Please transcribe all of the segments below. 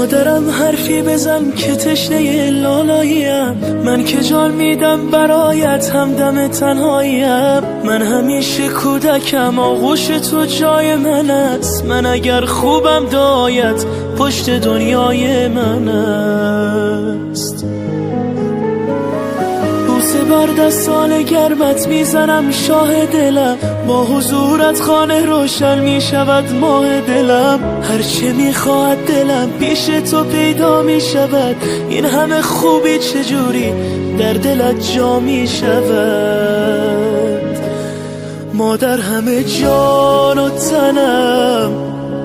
مادرم حرفی بزن که تشنه لالاییم، من که جان میدم برایت همدم تنهاییم. من همیشه کودکم، آغوش تو جای من است. من اگر خوبم دایت پشت دنیای من است. بوسه بر دستان گرمت میزنم شاه دلم، با حضورت خانه روشن میشود ماه دلم. هرچه میخواهد دلم پیش تو پیدا میشود، این همه خوبی چجوری در دلت جا میشود. مادر همه جان و تنم،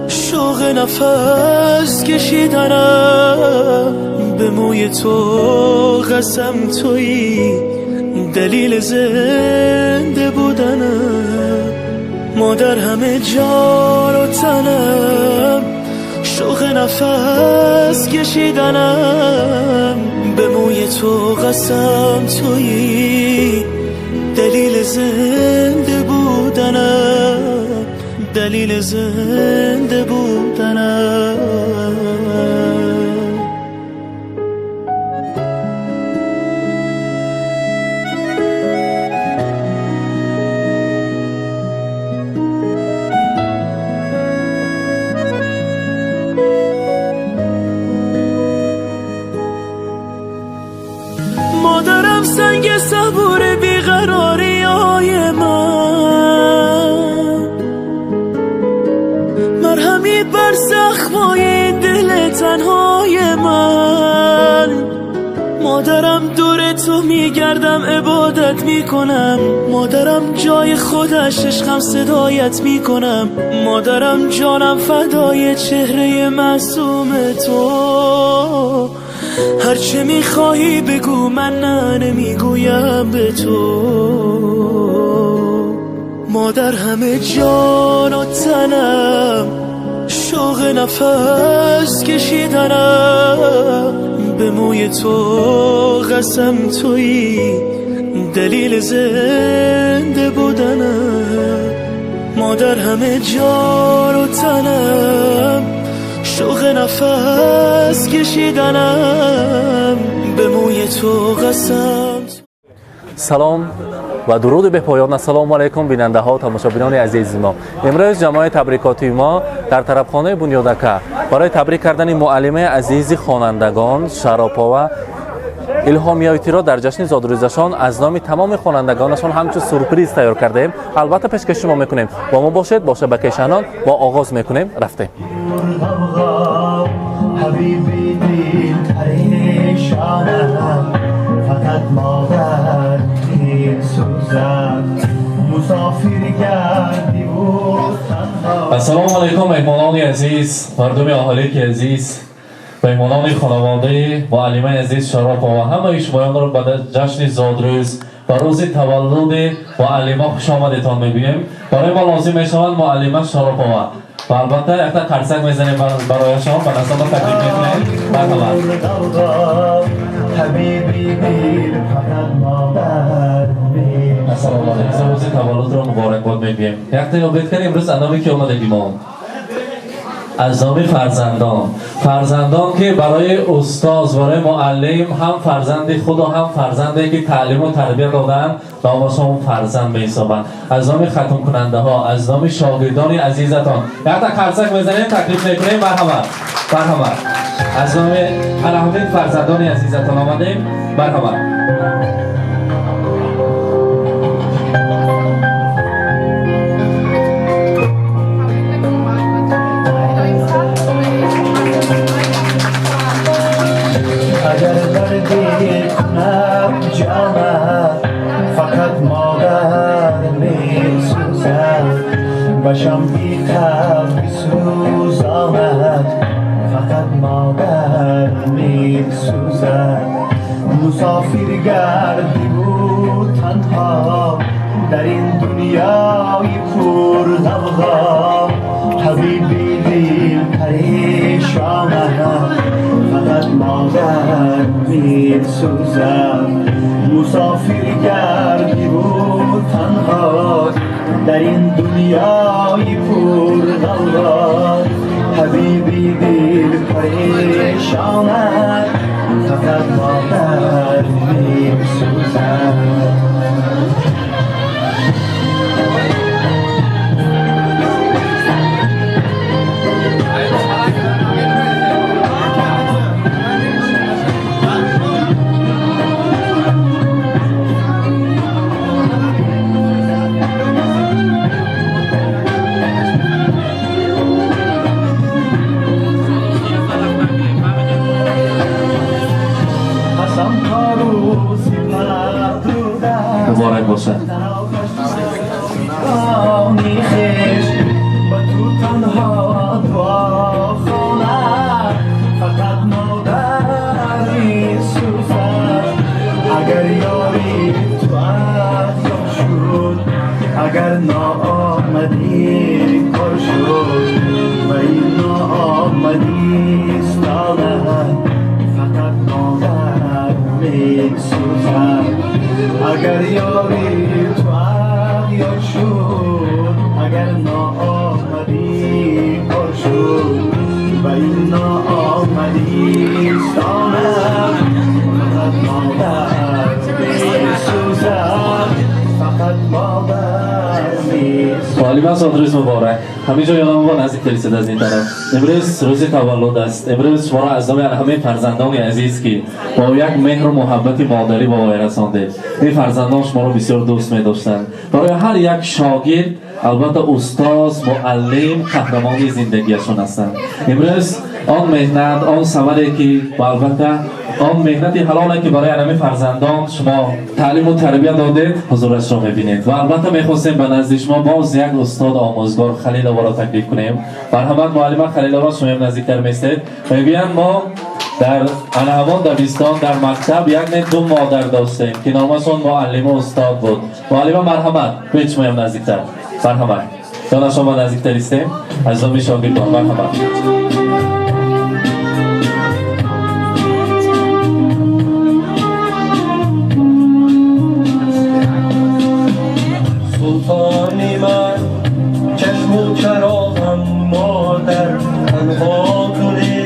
شوق نفس کشیدنم، به موی تو قسم تویی دلیل زنده بودنم. مادر همه جان و تنم، شوق نفس کشیدنم، به موی تو قسم تویی دلیل زنده بودنم، دلیل زنده بودنم. مادرم سنگ صبور بیقراری های من، مرهمی بر زخمای دل تنهای من. مادرم دور تو میگردم عبادت میکنم، مادرم جای خودش عشقم صدایت میکنم. مادرم جانم فدای چهره معصوم تو، هرچه میخواهی بگو من نه نمیگویم به تو. مادر همه جان و تنم، شوق نفس کشیدنم، به موی تو قسم تویی دلیل زنده بودنم. مادر همه جان و تنم، شوق نفس کشیدنم، به موی تو قسم. سلام و درود به پایان. السلام علیکم بیننده ها و تماشابینان عزیز ما. امروز جماعه تبریکاتی ما در طرفخانه بنیادکه برای تبریک کردن معلمه عزیز خوانندگان شراپاوا الهامیایتی را در جشن زادروزشان از نام تمام خوانندگانشان همچون سورپریز تیار کردیم. البته پیشکش شما میکنیم. با ما باشید با شبکه شنان با آغاز میکنیم. رفتیم. حبیبی دل پریشانم، فقط مادر میسوزد، مسافر گردی و تنها. السلام علیکم مهمانان عزیز، مردم اهالی عزیز، مهمانان خانواده معلمه عزیز شراپا و همه شمایان را به جشن زادروز و روز تولد معلمه خوش آمدتان میگوییم. برای ما لازم میشود معلمه شراپا و البته یک تا قرصک میزنیم برایشان و نسبت تکلیف میکنیم. مرحبا. حبیبی دل فقط مادر. السلام علیکم. روز تولد را مبارک باد میگوییم. یک تا یاد کنیم امروز اندامی که آمدگی ما از نام فرزندان، فرزندان که برای استاد، برای معلم هم فرزند خود و هم فرزندی که تعلیم و تربیت دادن و آواشان فرزند می‌حسابند. از نام ختم کننده ها، از نام شاگردان عزیزتان یک تا قرصک میزنیم، تکلیف میکنیم. مرحبا، مرحبا. از نام الحمد فرزندان عزیزتان آمدیم. مرحبا. اگر دردی کنم جانم، فقط مادر میسوزد، باشم بی تب بسوزاند، فقط مادر میسوزد. مسافر گردی و تنها در این دنیای پر غوغا، حبیبی دل پریشانم، فقط مادر میسوزد. مسافر گردی و تنها در این دنیای پر غوغا، حبیبی دل پریشانم. فقط مادر میسوزد. مبارک باشد. اگر ناآمدی کار شد و این ناآمدی ستاند فقط مادر میسوزد. اگر یاری تو اغیار شد، اگر ناآمدی کار شد و این ناآمدی ستاند فقط مادر میسوزد، فقط مادر میسوزد. معلم سال روز مبارک. همه جا یادم با نزدیک ترسید از این طرف. امروز روز تولد است. امروز شما را از نام همه فرزندان عزیز که با یک مهر و محبت مادری با وای رسانده. این فرزندان شما را بسیار دوست می داشتند. برای هر یک شاگرد البته استاد، معلم قهرمان زندگیشون هستند. امروز آن مهنت، آن ثمری که و البته آن مهنت حلاله که برای همه فرزندان شما تعلیم و تربیت دادید حضورش را میبینید. و البته میخواستیم به نزد شما باز یک استاد آموزگار خلیل‌آوا را تکلیف کنیم. مرحبا معلمه خلیل‌آوا، شما هم نزدیکتر میستید. میگویند ما در همان دبیستان در مکتب یک نه دو مادر داشتیم که نامشون معلم و استاد بود. معلمه مرحبا، بیاید شما هم نزدیکتر. مرحبا دانش شما نزدیکتر ایستیم از نام شاگردان. مرحبا. سلطانی من چشم و چراغم مادر، تنها توی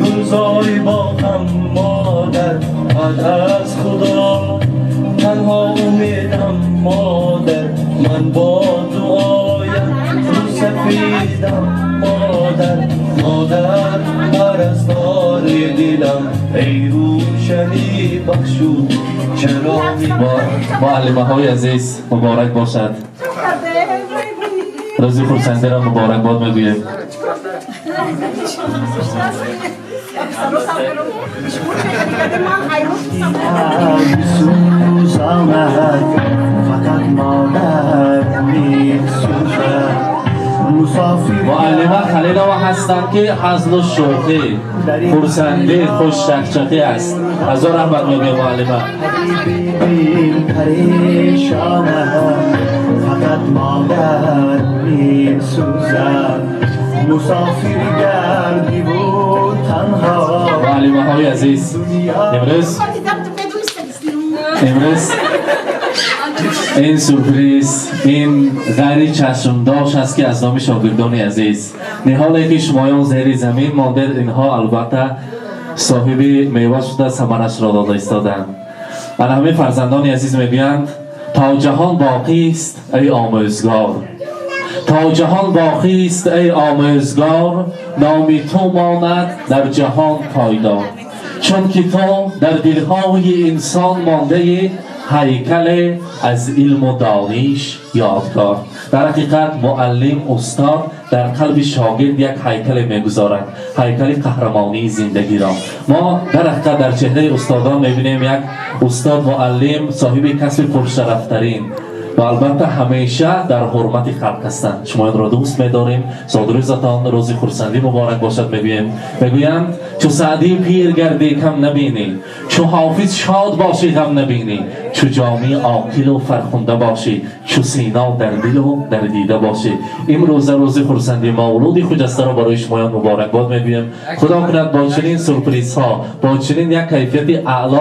گلزاری باغم مادر، بعد از خدا تنها امیدم مادر، من با دعایم رو سفیدم مادر، مادر پرستار دلم ای روشنی بخشو چراغی. معلمه های عزیز مبارک باشد. روزی خرسندی را مبارک باد میگوییم. فقط مادر میسوزد. معلمه خلیل‌آوا هستند که هزل و شوخی، خرسندی، خوش چکچکی است. هزار رحمت میگویم معلمه. فقط مادر میسوزد. مسافر گردی و تنها. معلمه های عزیز امروز این سورپریز، این غیر چشمداشت است که از نام شاگردان عزیز نهالی که شمایان زیر زمین مانده، اینها البته صاحب میوه شده ثمرش را داده ایستادند. همه فرزندان عزیز میگویند تا جهان باقی است ای آموزگار، تا جهان باقی است ای آموزگار، نامی تو ماند در جهان پایدار، چون که تو در دلهای انسان مانده هیکل از علم و دانش یادگار. در حقیقت معلم، استاد در قلب شاگرد یک هیکل میگذارد، هیکل قهرمانی زندگی را. ما در حقیقت در چهره استادان میبینیم یک استاد معلم صاحب کسب پرشرفترین و البته همیشه در حرمت خلق هستند. شما را دوست می‌داریم. زادروزتان روز خرسندی مبارک باشد میگوییم. میگویند چو سعدی پیر گردی کم نبینی، چو حافظ شاد باشی غم نبینی، چو جامی عاقل و فرخنده باشی، چو سینا در دل و در دیده باشی. امروز روز خرسندی مولود خجسته را برای شما مبارک باد میگوییم. خدا کند با چنین سورپریز ها، با چنین یک کیفیت اعلی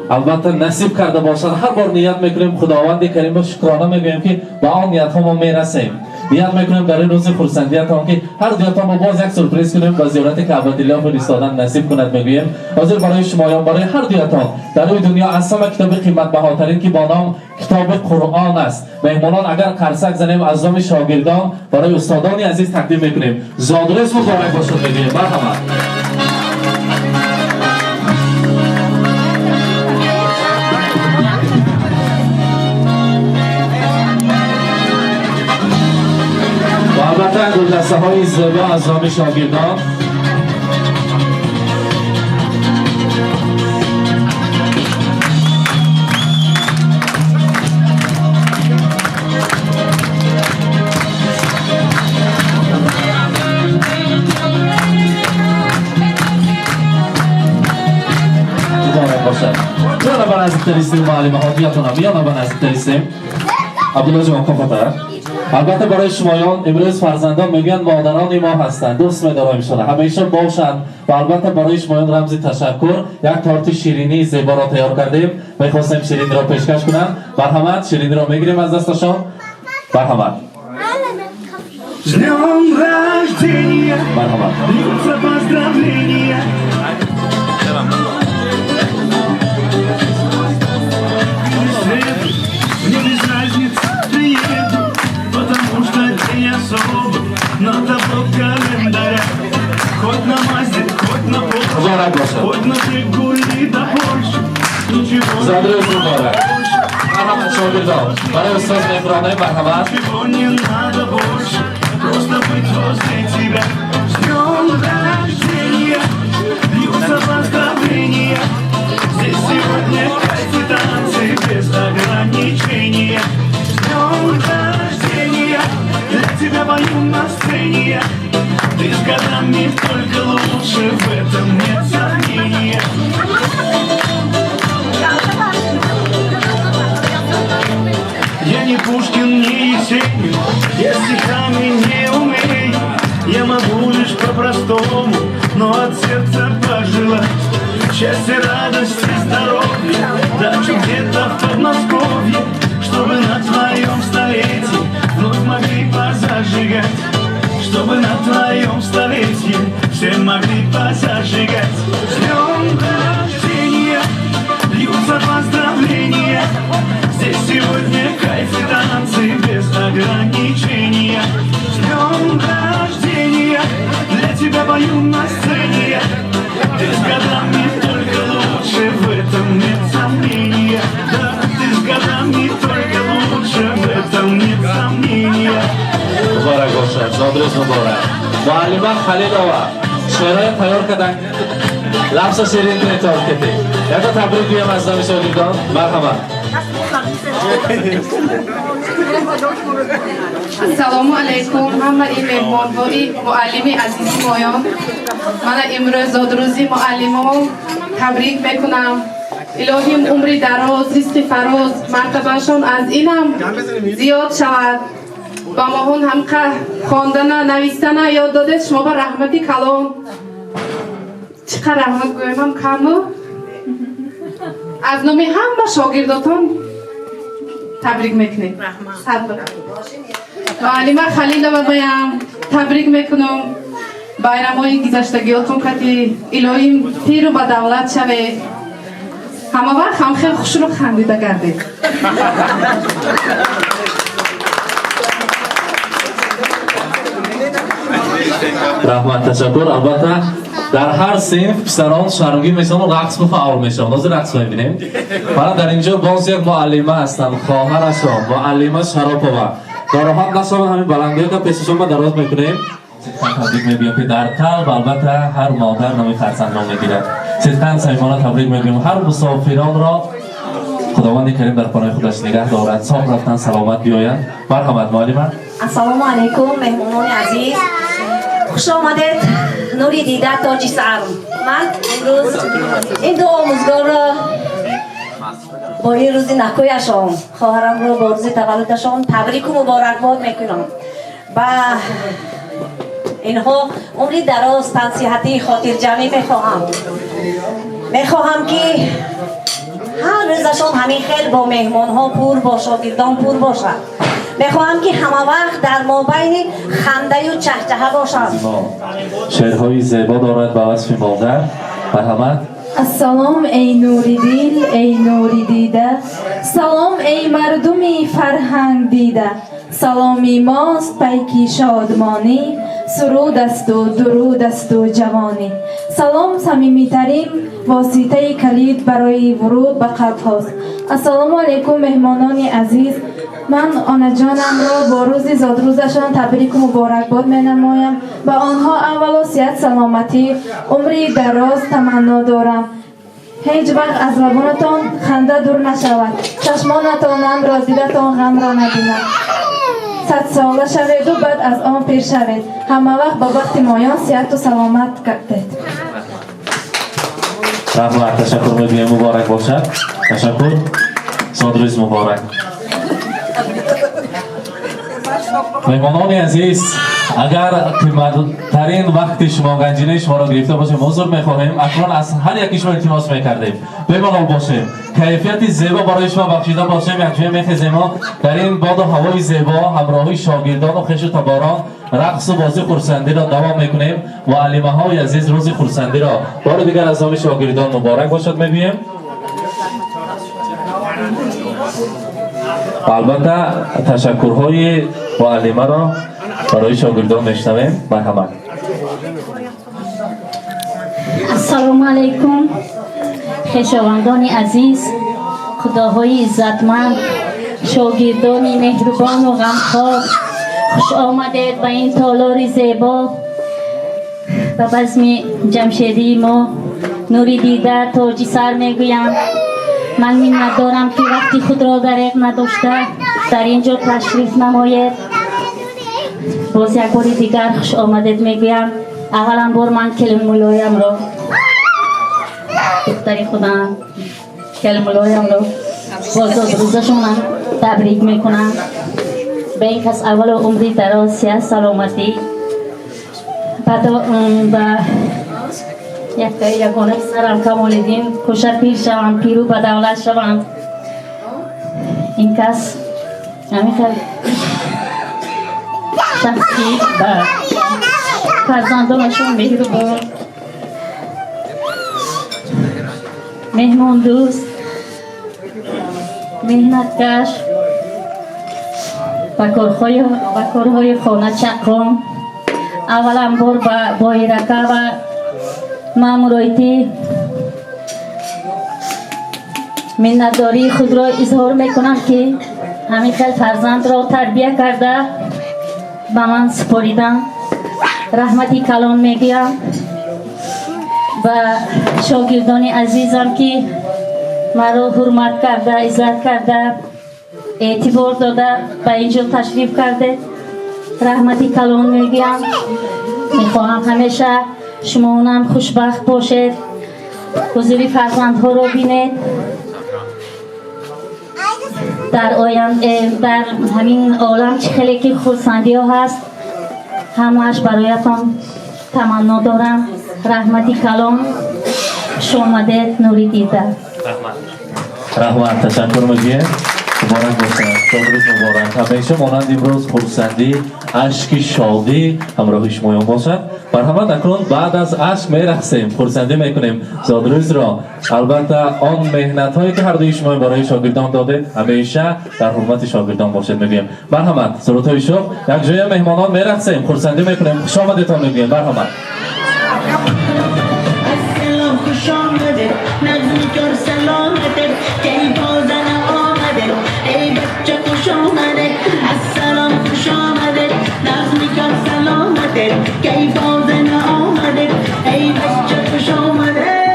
البته نصیب کرده باشد. هر بار نیت میکنیم خداوند کریم با شکرانه میگوییم که با آن نیت ها ما میرسیم. Ният мекунем дар ин рӯзи хурсандиятон ки ҳар дуятон мо боз як сюрприз кунем ба зиёрати Каъбатуллоҳ фиристодан насиб кунад мегӯем. Ҳозир барои шумоён, барои ҳар дуятон дар рӯи дунё аз ҳама китоби қиматбаҳотарин ки бо ном китоби Қуръон аст. Меҳмонон агар қарсак занем аз номи шогирдон барои устодони азиз тақдим мекунем. Зодрӯз муборак бошад мегӯем. Марҳамат. و البته گلدسته های زیبا از نام شاگردان. مبارک باشد. میانا با نزدیکتر ایستیم معلمه ها، بیاتونم میانا با نزدیکتر ایستیم. عبدالله جان کاکاتر. البته برای شمایان امروز فرزندان میگن مادران ما هستند، دوست می‌دارمشان، همیشه باشند. و البته برای شمایان رمز تشکر یک تارت شیرینی زیبا را تیار کردیم، میخواستیم شیرینی را پیشکش کنم. مرحمت، شیرینی را میگیریم از دستشان. مرحمت. С днем рождения, مرحمت. льются поздравления. Мне без разницы, приеду, потому что день особый, на табло календаря. Хоть на Мазде, хоть на Порше, مبارک باشد. хоть на Жигули да Польше. Ничего, زادروز مبارک. مرحمت شاگردان برای استاد مهرانه. مرحمت. ничего не надо больше, просто быть возле тебя. С днем рождения, льются поздравления. Здесь сегодня кайф и танцы без ограничения. С днем рождения, для тебя пою на сцене. Ты с годами только лучше, в этом нет сомнения. Я не Пушкин, не Есенин, я стихами не умею. Я могу лишь по-простому, но от сердца пожелать счастья, радости, здоровья, дачу где-то в Подмосковье, чтобы на твоем столетии вновь могли позажигать, чтобы на твоем столетии все могли позажигать. С днем рождения, льются поздравления. Здесь сегодня кайф и танцы без ограничения. С днем рождения, для тебя пою на сцене. Ты с годами только лучше, в этом нет сомнения. Да, ты с годами только лучше, в этом нет сомнения. مبارک باشد. زادروز مبارک. معلمه خلیلова شعرهای تیار کردن، لفظ شیرین کنید تار کتی. یک تا تبریک گویم از نام شاگردان. مرحمت. Ассалому алайкум ҳамаи меҳмонҳои муаллими азизи моён. Мана имрӯз зодрӯзи муаллимон табрик мекунам. Илоҳим умри дароз, ризқи фароз, мартабашон аз инам зиёд шавад. Ба моҳон ҳамқа хондана, навистана ёд додед, шумо ба раҳмати калон. Чӣ қадр раҳмат гӯемам каму. Аз номи ҳама шогирдотон табрик мекунем. Сад бор. Муаллима Халилова баям табрик мекунам. Байрамҳои гузаштагиётон кати илоҳим пиру ба давлат шавед. Ҳама вақт ҳам хел хушрӯ хандида гардед. Раҳмат, ташаккур. Албатта дар ҳар синф писарон шармгин мешаванд ва рақс фаъол мешаванд. Ҳозир рақс мебинем. Мана дар инҷо боз як муаллима ҳастанд, хоҳарашон муаллима Шаропова. Нороҳат нашаванд, ҳамин баландиёта пешашон ма дароз мекунем. Сидқан табрик мегӯям ки дар қалб албатта ҳар модар номи фарзандро мегирад. Сидқан самимона табрик мегӯям ҳар мусофиронро. Худованди карим дар паноҳи худаш нигаҳ дорад, соғ рафтан, саломат биёянд. Марҳамат, муаллима. Ассалому алайкум, меҳмонони азиз, хуш омадед, нури дида, тоҷи сар. Ман имрӯз ин ду омӯзгорро бо ин рӯзи накӯяшон, хоҳарамро бо рӯзи таваллудашон табрику муборакбод мекунам. Ба инҳо умри дароз, тансиҳатӣ, хотирҷамъӣ мехоҳам. Мехоҳам ки ҳар рӯзашон ҳамин хел бо меҳмонҳо пур, бо шогирдон пур бошад. Мехоҳам, ки ҳама вақт дар мобайни хандаю чаҳчаҳа бошам. Шеърҳои зебо дорад ба васфи модар. Марҳамат. Ассалом, эй нури дил, эй нури дида, салом, эй мардуми фарҳанг дида. Саломи мост пайки шодмонӣ, суруд асту дуруд асту ҷавонӣ. Салом самимитарин воситаи калид барои вуруд ба қалбҳост. Ассалому алайкум, меҳмонони азиз. Ман онаҷонамро бо рӯзи зодрӯзашон табрику муборакбод менамоям. Ба онҳо аввало сиҳат, саломатӣ, умри дароз таманно дорам. Ҳеҷ вақт аз лабонатон ханда дур нашавад, чашмонатон намро, дилатон ғамро набинад. 100-сола шаведу баъд аз он пир шавед. Ҳама вақт ба бахти моён сиҳату саломат гардед. Раҳмат, ташаккур мегӯем, муборак бошад. Ташаккур, зодрӯз муборак. Меҳмонони азиз, агар қиматтарин вақти шумо, ганҷинаи шуморо гирифта бошем, узр мехоҳем. Акнун аз ҳар яки шумо илтимос мекардем, бемалол бошем, кайфияти зебо барои шумо бахшида бошем. Якҷоя мехеземо, дар ин боду ҳавои зебо ҳамроҳи шогирдону хешу таборон рақсу бозӣ, хурсандиро давом мекунем. Муаллимаҳои азиз, рӯзи хурсандиро бори дигар аз номи шогирдон муборак бошад мегӯем. Албатта, ташаккурҳои муаллимаро барои шогирдон мешунавем. Марҳамат. Ассалому алайкум, хешовандони азиз, худоҳои иззатманд, шогирдони меҳрубону ғамхор. Хуш омадед ба ин толори зебо, ба базми ҷамшедии мо. Нури дида, тоҷи сар мегӯям. Ман миннатдорам, ки вақти худро дареғ надошта дар ин ҷо ташриф намоед. Боз як бори дигар хуш омадед мегӯям. Аввалан бор ман келинмулоямро, духтари худам, келинмулоямро бо зодрӯзашонам табрик мекунам. Ба ин кас аввало умри дароз, сиҳат, саломатӣ, баъд ба ягона писарам Камолиддин, кӯша пир шавам, пиру ба давлат шавам. Ин кас ҳамин хел шахси ба фарзандонашон меҳрубон, меҳмондӯст, меҳнаткаш, ба корҳои хона чаққон. Аввалан бор ба боирака ва маъмуроитӣ миннатдории худро изҳор мекунам, ки ҳамин хел фарзандро тарбия карда ба ман супориданд. Раҳмати калон мегӯям ба шогирдони азизам, ки маро ҳурмат карда, иззат карда, эътибор дода ба ин ҷо ташриф кардед. Раҳмати калон мегӯям. Мехоҳам ҳамеша шумонам хушбахт бошед, ҳузури фарзандҳоро бинед. Дар дар ҳамин олам чӣ хеле ки хурсандиҳо ҳаст, ҳамааш бароятон таманно дорам. Раҳмати калон, хуш омадед, нури дида. Раҳмат, ташаккур мегӯем, муборак бошад, зодрӯз муборак. Ҳамеша монанд имрӯз хурсандӣ, ашки шодӣ ҳамроҳи шумоён бошад. Марҳамат, акнун баъд аз ашк мерақсем, хурсандӣ мекунем зодрӯзро. Албатта, он меҳнатҳое ки ҳардуи шумо барои шогирдон додед, ҳамеша дар ҳурмати шогирдон бошед мегӯем. Марҳамат, сурудҳои шух, якҷоя меҳмонон мерақсем, хурсандӣ мекунем, хушомадетон мегӯем. Марҳамат. Хуш омадед, нағзмикор саломатед, кайфозана омадед, эй бача, хуш омадед. Ассалом, хуш омадед, нағзмикор саломатед, кайфозана омадед, эй бача, хуш омадед.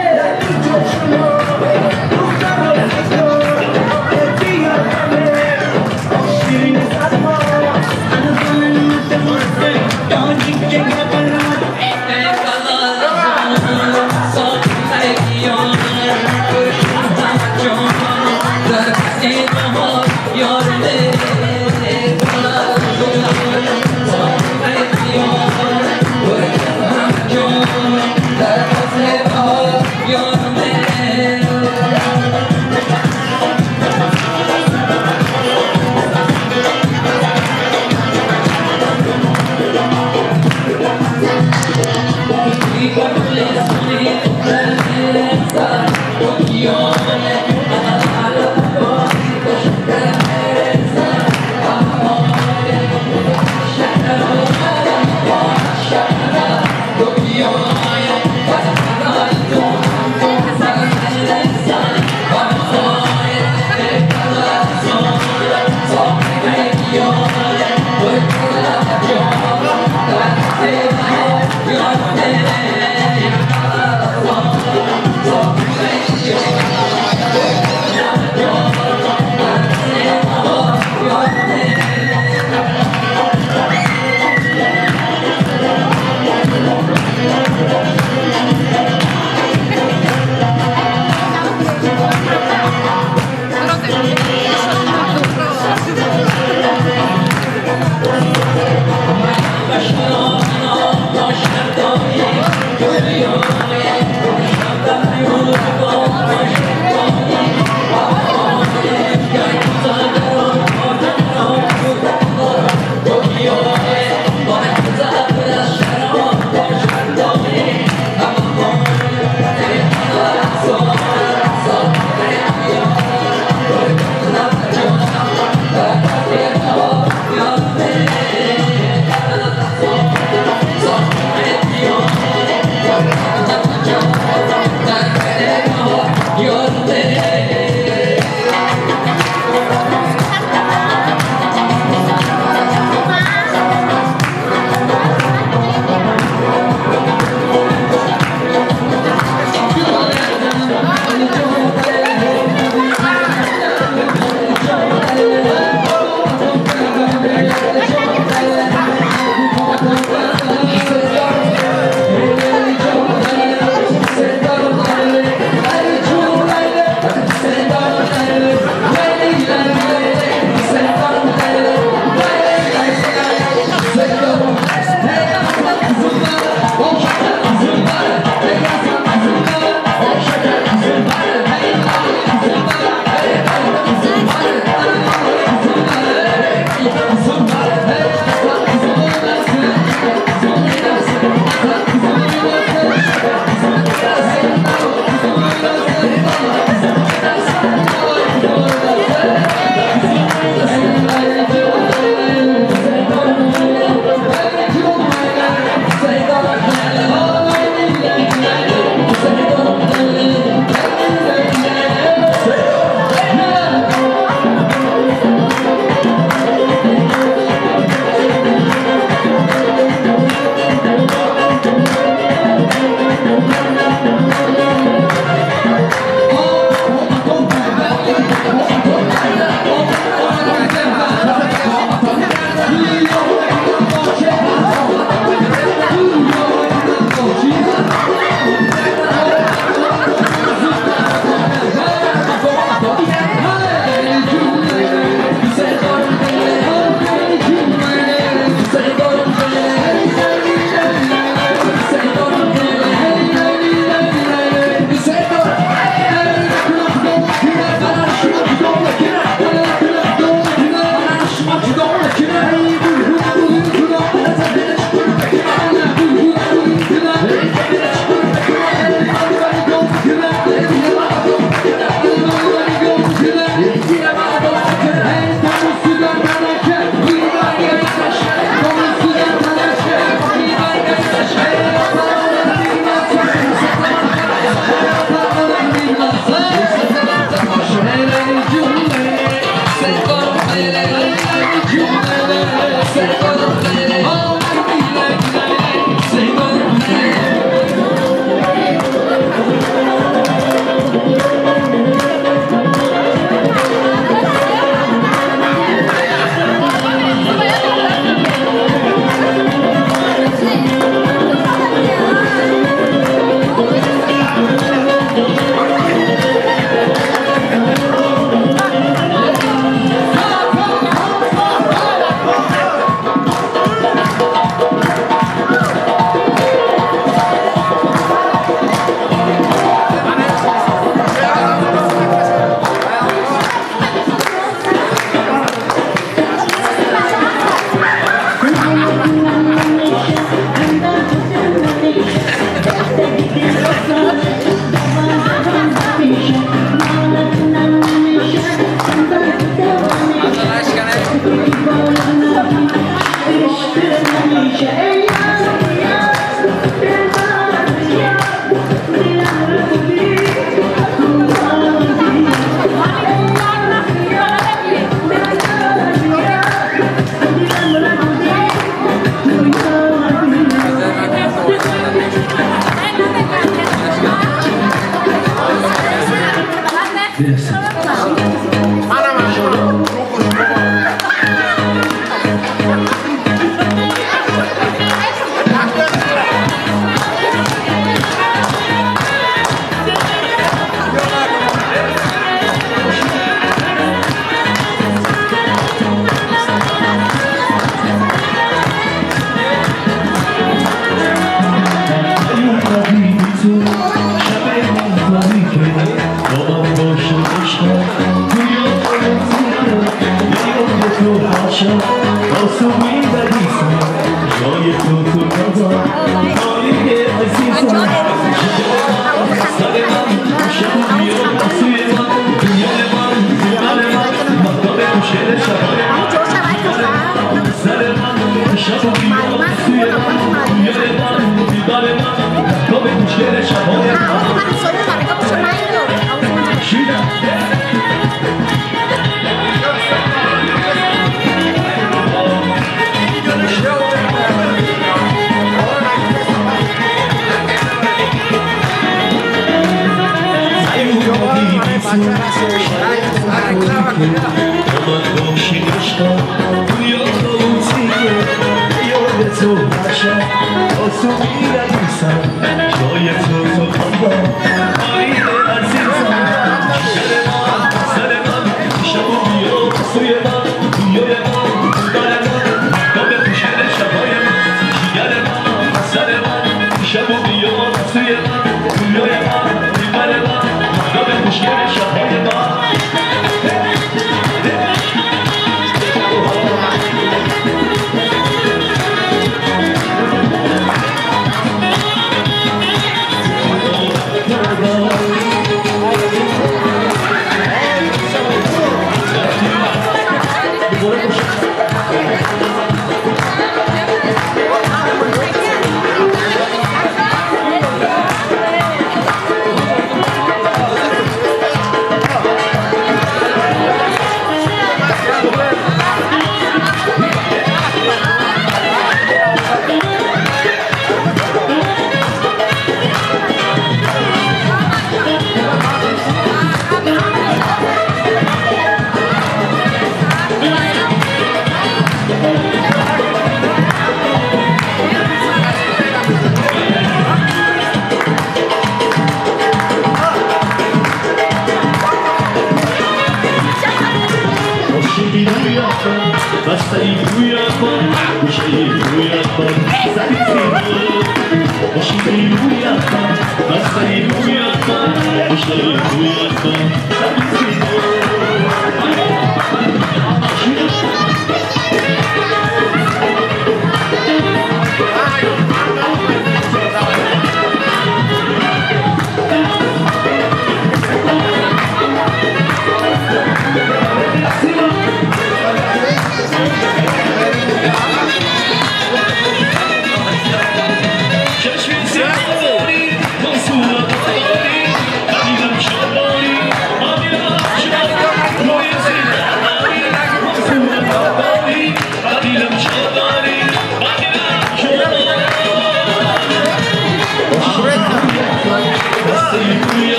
Thank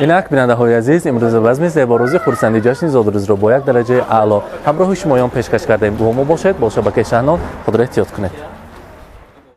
Инак, бинандаҳои азиз, имрӯз базми зеборӯзи хурсанди ҷашни зодрӯзро бо як дараҷаи аъло ҳамроҳи шумоён пешкаш кардем. Бо мо бошед, бо шабакаи Шаҳнон. Худро эҳтиёт кунед.